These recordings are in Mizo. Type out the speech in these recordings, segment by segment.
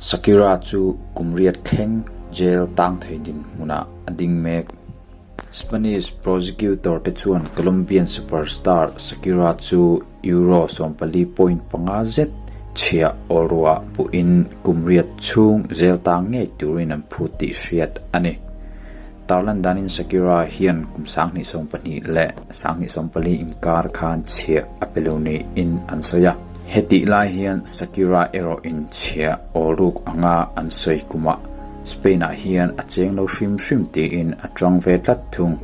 Shakira chu kum riat thleng jail tang thei dinhmunah a ding mek. Spanish prosecutor te chuan Colombian superstar Shakira chu Euro 14.5 zet chhiah awlruah puhin kum riat chhung jail tang ngei turin an phut tih hriat a ni. Tarlan danin Shakira hian kum 2020 leh 2024 inkar khan chhiah a pe lo niin an sawi a. Hetih lai hian Shakira erawh in chhiah awlruk anga an sawi kumah Spain-ah hian a cheng lo hrim hrim tiin a tang ve tlat thung.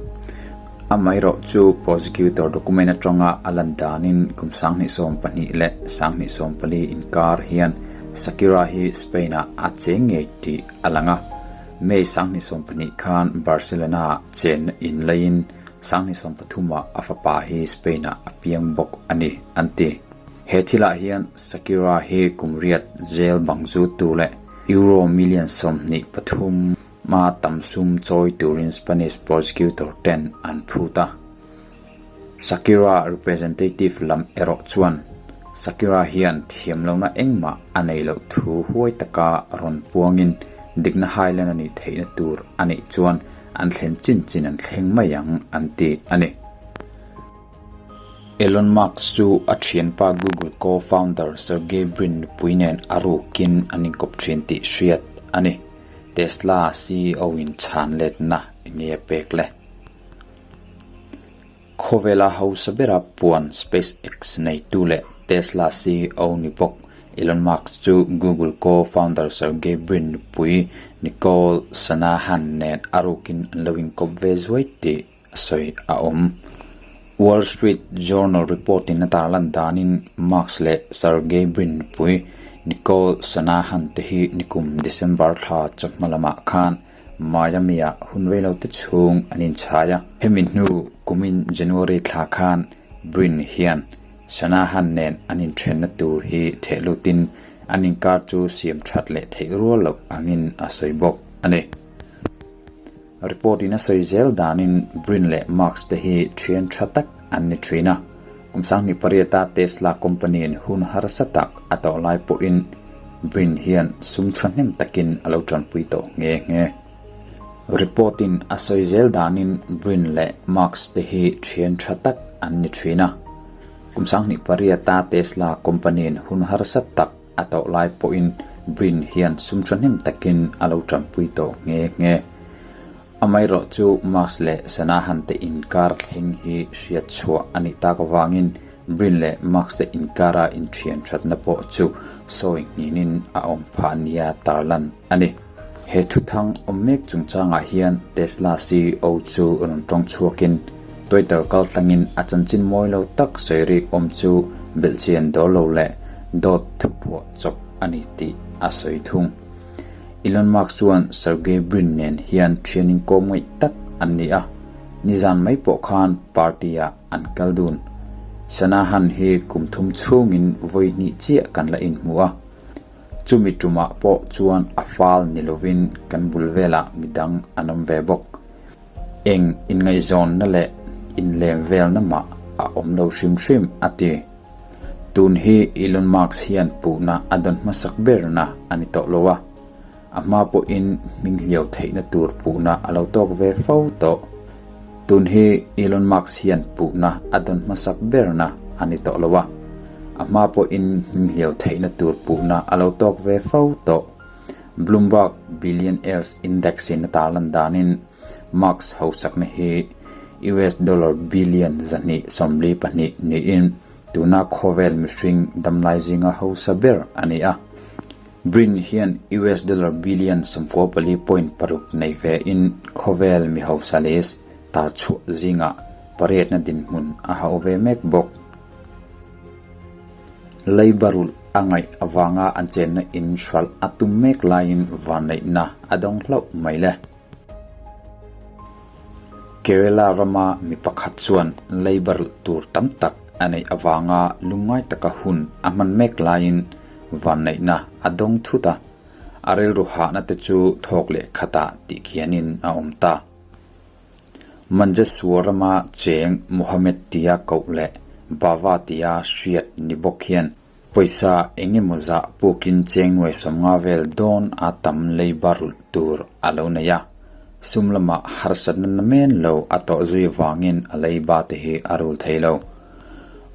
Amaherawh chu prosecutor document atanga a lan danin kum 2020 leh 2024 inkar hian Shakira hi Spain-ah a cheng ngei tih a lang a. May 2020 khan Barcelona-ah chenna in laiin 2023-ah a fapa hi Spain-ah a piang bawk a ni, an ti. He thilah hian Shakira hi kum riat jail bang zut tur leh Euro million 23 a tam sum chawi turin Spanish prosecutor ten an phut a. Shakira representative lam erawh chuan Shakira hian thiamlohna engmah a nei loh thu huai taka rawn puangin dikna highland a nih theihna tur a nih chuan an thlen chin chin an thleng mai ang an ti a ni. Elon Musk chu a thianpa Google co-founder Sergey Brin nupui nen a rukin an inkawp thin tih hriat a ni. Tesla CEO in chhan letna enge a pek le? Khawvela hausa bera puan SpaceX neitu leh Tesla CEO ni bawk Elon Musk chu Google co-founder Sergey Brin nupui Nicole Shanahan nen a rukin an lo inkawp ve zuai tih a sawi a awm. Wall Street Journal report in a tarlan danin Musk leh Sergey Brin nupui Nicole Shanahan te hi nikum December thla chawhma lamah khan Miami-ah hun rei lo te chhung an inchhai a. Hemi hnu kumin January thla khan Brin hian Shanahan nen an inthenna tur hi theh lutin an inkar chu siam that leh theih rual loh angin a sawi bawk a ni. Report in a sawi zel danin Brin leh Musk te hi thian tha tak an ni thin a. Kum 2008-a Tesla company in hun harsa tak a tawh lai pawhin Brin hian sum thahnem takin a lo tanpui tawh nghe nghe. Report in a sawi zel danin Brin leh Musk te hi thian tha tak an ni thin a. Kum 2008-a Tesla company in hun harsa tak a tawh lai pawhin Brin hian sum thahnem takin a lo tanpui tawh nghe nghe. Amaherawh chu Musk leh Shanahan te inkar thleng hi hriat chhuah a nih tak avangin Brin leh Musk te inkara inthian thatna pawh chu sawi nghinin a awm phah nia tarlan a ni. He thuthang awm mek chungchangah hian Tesla CEO chu rawn tawng chhuakin Twitter kaltlangin a chanchin mawi lo tak sawi rik awm chu belhchian dawl lo leh dawt thuphuah chawp a ni tih a sawi thung. Elon Musk chuan Sergey Brin nen hian thian inkawm ngaih tak an ni a, nizan mai pawh khan party-ah an kal dun. Shanahan hi kum thum chhungin vawi hnih chiah kan la inhmu a, chumi tumah pawh chuan a fal ni lovin kan bul velah midang an awm ve bawk. Eng inngaihzawnna leh inlem velna mah a awm lo hrim hrim, a ti. Tun hi Elon Musk hian puhna a dawn hmasak berna a ni tawh lo a, a hma pawhin hming hliau theihna tur puhna a lo tawk ve fo tawh. Tun hi Elon Musk hian puhna a dawn hmasak berna a ni tawh lo a, a hma pawhin hming hliau theihna tur puhna a lo tawk ve fo tawh. Bloomberg Billionaires Index in a tarlan danin Musk hausakna hi US dollar billion 242 niin tuna khawvel mihring damlai zinga hausa ber a ni a. Brin hian US dollar billion 94.6 nei ve in khawvel mi hausa list tar chhuah zinga pariatna dinhmun a hauh ve mek bawk. Leibarul a ngaih avanga an chenna in hralh a tum mek laiin vanneihna a dawng hlauh mai le. Kerala rama mi pakhat chuan leibarul tur tam tak a neih avanga lungngai taka hun a hman mek laiin vanneihna a dawng thut a, a rilru hahna te chu thawk leh khatah tih khianin a awm ta. Manjeswar rama cheng Mohammed tia koh leh Bava tia hriat ni bawk hian. Pawisa eng emaw zah pukin cheng nuai 50 vel dawn a tam leiba rulh tur a lo nei a. Sum lamah harsatna na men lo a tawh zui vangin a leiba te hi a rul thei lo.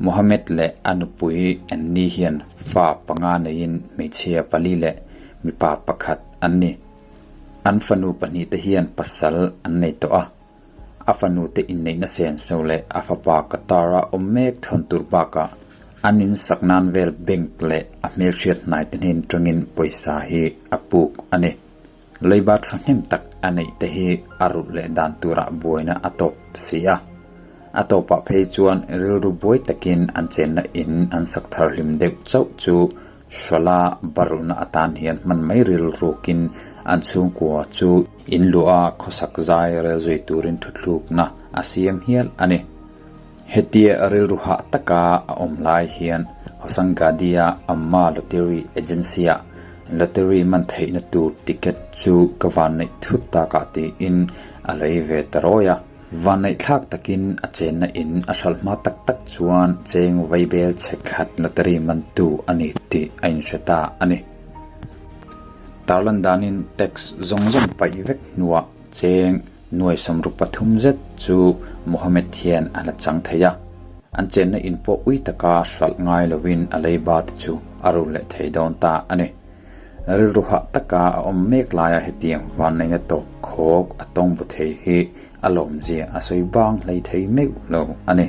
Mohammed leh a nupui Anni hian fa panga neiin hmeichhia pali leh mipa pakhat an ni. An fanu pahnihte hian pasal an nei tawh a. A fanute inneihna senso leh a fapa Qatar-a awm mek thawn tur bakah an insak nan vel bank leh a hmelhriat hnaite hnen tangin pawisa hi a puk a ni. Leiba thahnem tak a neih te hi a rulh leh dan turah buaina a tawk ta si a. A tawpah phei chuan rilru buai takin an chenna in an sak thar hlim deuh chauh chu Hruala barulhna atan hian hman mai rilrukin an chhungkua chu in luah a khawsak zai rel zui turin thuthlukna a siam hial a ni. Hetia rilru hah taka a awm lai hian Hosangadi-a Amma Lottery Agency-ah lottery man theihna tur ticket chu ka vanneih thut takah tiin a lei ve ta rawi a. Vanneihthlak takin a chenna in a hralh hma tak tak chuan cheng vaibel chhe khat lottery mantu a ni tih a inhre ta a ni. Tarlan danin tax zawng zawng paih vek hnuah cheng nuai 63 zet chu Mohammed hian a la chang thei a, an chenna in pawh ui taka hralh ngai lovin a leiba te chu a rul leh thei dawn ta a ni. Rilru hah taka a awm mek laia hetiang vanneihna tawp khawk a tawng bu thei hi a lawmzia a sawi bang hlei thei meuh lo a ni.